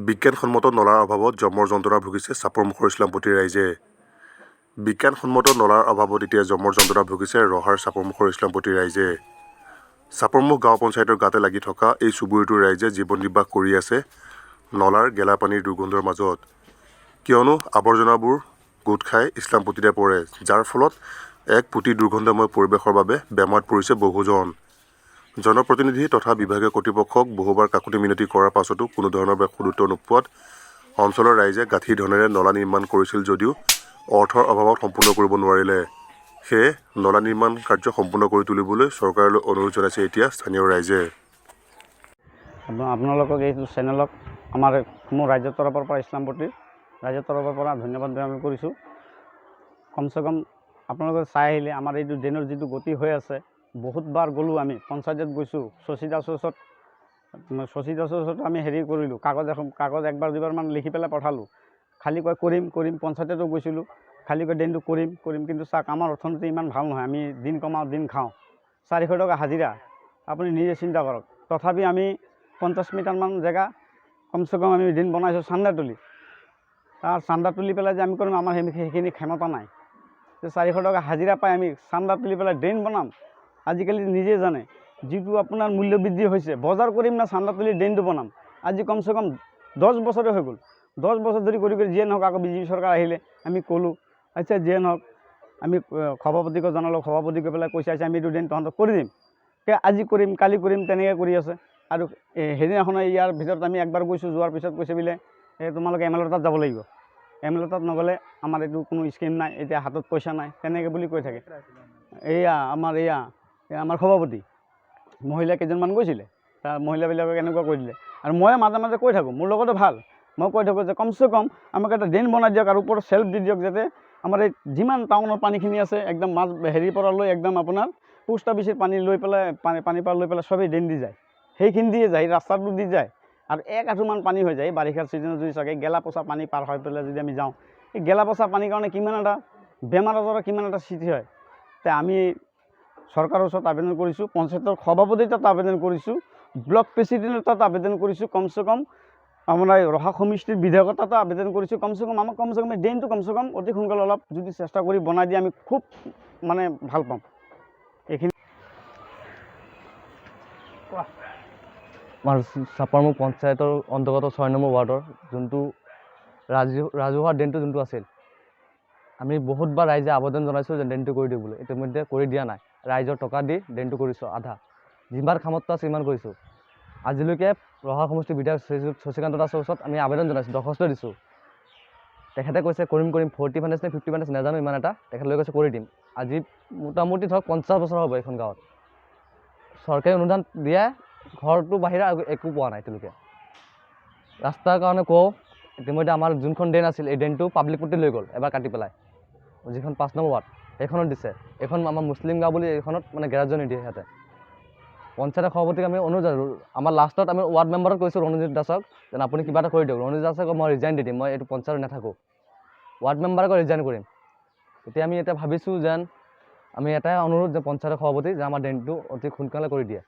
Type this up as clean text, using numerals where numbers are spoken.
বিজ্ঞানসন্মত নলাৰ অভাৱত যমৰ যন্ত্ৰণা ভুগিছে চাপৰমুখৰ ইছলামপট্টিৰ ৰাইজে। বিজ্ঞানসন্মত নলাৰ অভাৱত এতিয়া যমৰ যন্ত্ৰণা ভুগিছে ৰহাৰ চাপৰমুখৰ ইছলামপট্টিৰ ৰাইজে। চাপৰমুখ গাঁও পঞ্চায়তৰ গাতে লাগি থকা এই চুবুৰীটোৰ ৰাইজে জীৱন নিৰ্বাহ কৰি আছে নলাৰ গেলা পানীৰ দুৰ্গন্ধৰ মাজত। কিয়নো আৱৰ্জনাবোৰ গোট খাই ইছলামপট্টিতে পৰে, যাৰ ফলত এক পতি দুৰ্গন্ধময় পৰিৱেশৰ বাবে বেমাৰত পৰিছে বহুজন। জনপ্ৰতিনিধি তথা বিভাগীয় কৰ্তৃপক্ষক বহুবাৰ কাকূতি মিনতি কৰাৰ পাছতো কোনো ধৰণৰ সদুত্তৰ নোপোৱাত অঞ্চলৰ ৰাইজে গাঁঠিৰ ধনেৰে নলা নিৰ্মাণ কৰিছিল যদিও অৰ্থৰ অভাৱত সম্পূৰ্ণ কৰিব নোৱাৰিলে। সেয়ে নলা নিৰ্মাণ কাৰ্য সম্পূৰ্ণ কৰি তুলিবলৈ চৰকাৰলৈ অনুৰোধ জনাইছে এতিয়া স্থানীয় ৰাইজে। আপোনালোকক, এইটো চেনেলক আমাৰ মোৰ ৰাজ্যৰ তৰফৰ পৰা, ইছলামপট্টিৰ ৰাজ্যৰ তৰফৰ পৰা ধন্যবাদ জ্ঞাপন কৰিছোঁ। কমচে কম আপোনালোকে চাই আহিলে আমাৰ এইটো ড্ৰেইনৰ যিটো গতি হৈ আছে। বহুতবাৰ গ'লোঁ আমি, পঞ্চায়তত গৈছোঁ, শশী দাসৰ ওচৰত, শশী দাসৰ ওচৰত আমি হেৰি কৰিলোঁ, কাগজ এখন, কাগজ একবাৰ দুবাৰমান লিখি পেলাই পঠালোঁ। খালি কয় কৰিম কৰিম। পঞ্চায়ততো গৈছিলোঁ, খালি কয় ড্ৰেইনটো কৰিম কৰিম। কিন্তু চাওক, আমাৰ অৰ্থনীতি ইমান ভাল নহয়। আমি দিন কমাওঁ, দিন খাওঁ। 400 টকা হাজিৰা, আপুনি নিজে চিন্তা কৰক। তথাপি আমি 50 মিটাৰমান জেগা কমচে কম আমি ড্ৰেইন বনাইছোঁ চান্দা তুলি। তাৰ চান্দা তুলি পেলাই যে আমি কৰিম, আমাৰ সেইখিনি ক্ষমতা নাই যে 400 টকা হাজিৰা পাই আমি চান্দা তুলি পেলাই ড্ৰেইন বনাম। আজিকালি নিজে জানে, যিটো আপোনাৰ মূল্য বৃদ্ধি হৈছে, বজাৰ কৰিম না চান্দা তুলি ড্ৰেইনটো বনাম? আজি কমচে কম 10 বছৰে হৈ গ'ল। 10 বছৰ ধৰি কৰি কৰি যিয়ে নহওক, আকৌ বিজেপি চৰকাৰ আহিলে, আমি ক'লোঁ, আচ্ছা যিয়ে নহওক, আমি সভাপতিকো জনালোঁ। সভাপতি গৈ পেলাই কৈছে, আচ্ছা, আমি এইটো ড্ৰেইন তহঁতক কৰি দিম। আজি কৰিম, কালি কৰিম, তেনেকৈ কৰি আছে। আৰু সেইদিনাখনে ইয়াৰ ভিতৰত আমি একবাৰ গৈছোঁ। যোৱাৰ পিছত কৈছে বোলে, এই তোমালোকে এম এল এৰ তাত যাব লাগিব, এম এল এৰ তাত নগ'লে আমাৰ এইটো কোনো স্কিম নাই, এতিয়া হাতত পইচা নাই, তেনেকৈ বুলি কৈ থাকে। এইয়া আমাৰ সভাপতি, মহিলা কেইজনমান গৈছিলে, তাৰ মহিলাবিলাকক এনেকুৱা কৈ দিলে। আৰু মই মাজে মাজে কৈ থাকোঁ, মোৰ লগতো ভাল, মই কৈ থাকোঁ যে কমচে কম আমাক এটা ড্ৰেইন বনাই দিয়ক আৰু ওপৰত চেল্ফ দি দিয়ক, যাতে আমাৰ এই যিমান টাউনৰ পানীখিনি আছে, একদম মাছ হেৰিৰ পৰা লৈ একদম আপোনাৰ পোষ্ট অফিচৰ পানী লৈ পেলাই, পানী পৰা লৈ পেলাই চবেই ড্ৰেইন দি যায়, সেইখিনি দিয়ে যায়, ৰাস্তাটো দি যায় আৰু এক আঁঠুমান পানী হৈ যায়। এই বাৰিষাৰ ছিজনত যদি চাগে গেলা পচা পানী পাৰ হৈ পেলাই যদি আমি যাওঁ, এই গেলা পচা পানীৰ কাৰণে কিমান এটা বেমাৰ আজাৰৰ কিমান এটা সৃষ্টি হয়। তে আমি চৰকাৰৰ ওচৰত আবেদন কৰিছোঁ, পঞ্চায়তৰ সভাপতিৰ তাত আবেদন কৰিছোঁ, ব্লক প্ৰেচিডেণ্টৰ তাত আবেদন কৰিছোঁ, কমচে কম আমাৰ এই ৰহা সমষ্টিৰ বিধায়কৰ তাতো আবেদন কৰিছোঁ। কমচে কম আমাক কমচে কম এই ড্ৰেইনটো কমচে কম অতি সোনকালে অলপ যদি চেষ্টা কৰি বনাই দিয়ে, আমি খুব মানে ভাল পাম। এইখিনি। আমাৰ চাপৰমুখ পঞ্চায়তৰ অন্তৰ্গত 6 নম্বৰ ৱাৰ্ডৰ যোনটো ৰাজহুৱা ড্ৰেইনটো যোনটো আছিল, আমি বহুতবাৰ ৰাইজে আবেদন জনাইছোঁ যে ড্ৰেইনটো কৰি দিবলৈ, ইতিমধ্যে কৰি দিয়া নাই। ৰাইজৰ টকা দি ড্ৰেইনটো কৰিছোঁ আধা, যিমান সামৰ্থ্য আছে সিমান কৰিছোঁ। আজিলৈকে ৰহা সমষ্টিৰ বিধায়ক শ্ৰীযুত শশীকান্ত দাসৰ ওচৰত আমি আবেদন জনাইছোঁ, দৰখাস্ত দিছোঁ। তেখেতে কৈছে কৰিম কৰিম, 40 পাৰ্চেণ্ট নে 50 পাৰ্চেণ্ট নাজানো ইমান এটা, তেখেতলোকে কৈছে কৰি দিম। আজি মোটামুটি ধৰক 50 বছৰ হ'ব এইখন গাঁৱত চৰকাৰী অনুদান দিয়া ঘৰটোৰ বাহিৰে আৰু একো পোৱা নাই তেওঁলোকে। ৰাস্তাৰ কাৰণে কওঁ, ইতিমধ্যে আমাৰ যোনখন ড্ৰেইন আছিল, এই ড্ৰেইনটো পাব্লিক প্ৰপাৰ্টি লৈ গ'ল এবাৰ কাটি পেলাই। যিখন 5 নম্বৰ ৱাৰ্ড, সেইখনত দিছে। এইখন আমাৰ মুছলিম গাঁও বুলি এইখনত মানে গ্ৰাহ্য নিদিয়ে সিহঁতে। পঞ্চায়তৰ সভাপতিক আমি অনুৰোধ জনালোঁ, আমাৰ লাষ্টত আমি ৱাৰ্ড মেম্বাৰক কৈছোঁ ৰণজিৎ দাসক যেন আপুনি কিবা এটা কৰি দিয়ক। ৰণজিৎ দাসে কয়, মই ৰিজাইন দি দিম, মই এইটো পঞ্চায়তত নাথাকোঁ, ৱাৰ্ড মেম্বাৰকো ৰিজাইন কৰিম। এতিয়া আমি এতিয়া ভাবিছোঁ যেন আমি এটাই অনুৰোধ যে পঞ্চায়তৰ সভাপতি যে আমাৰ ড্ৰেইনটো অতি সোনকালে কৰি দিয়ে।